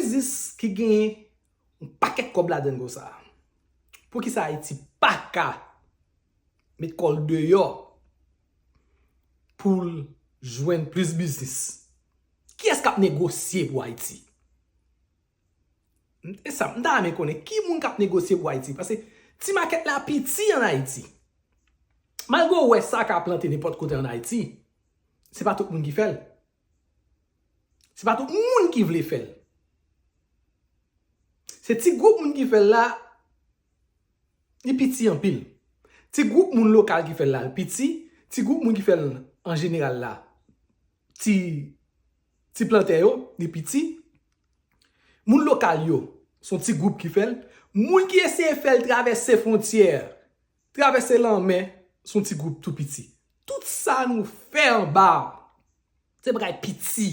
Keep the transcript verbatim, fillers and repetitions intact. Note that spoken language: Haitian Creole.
Biznis ki genyen yon pakèt kòb ladan l konsa. Poukisa Ayiti pa ka met kò l deyò pou l jwenn plis biznis? Kiyès k ap negosye pou Ayiti? E sa, m ta renmen konnen ki moun k ap negosye pou Ayiti. Paske ti makèt la piti ann Ayiti. Malgre w wè sa ka plante nenpòt kote ann Ayiti, se pa tout moun ki fè l. Se pa tout moun ki vle fè l. Se ti gwoup moun ki fè l la, li piti anpil. Ti gwoup moun lokal ki fè l la, li piti. Ti gwoup moun ki fè l an jeneral la, ti, ti plantè yo, li piti. Moun lokal yo, se yon ti gwoup ki fè l. Moun ki eseye fè l travèse fwontyè, travèse lanmè, se yon ti gwoup tou piti. Tout sa nou fè anba, se bagay piti.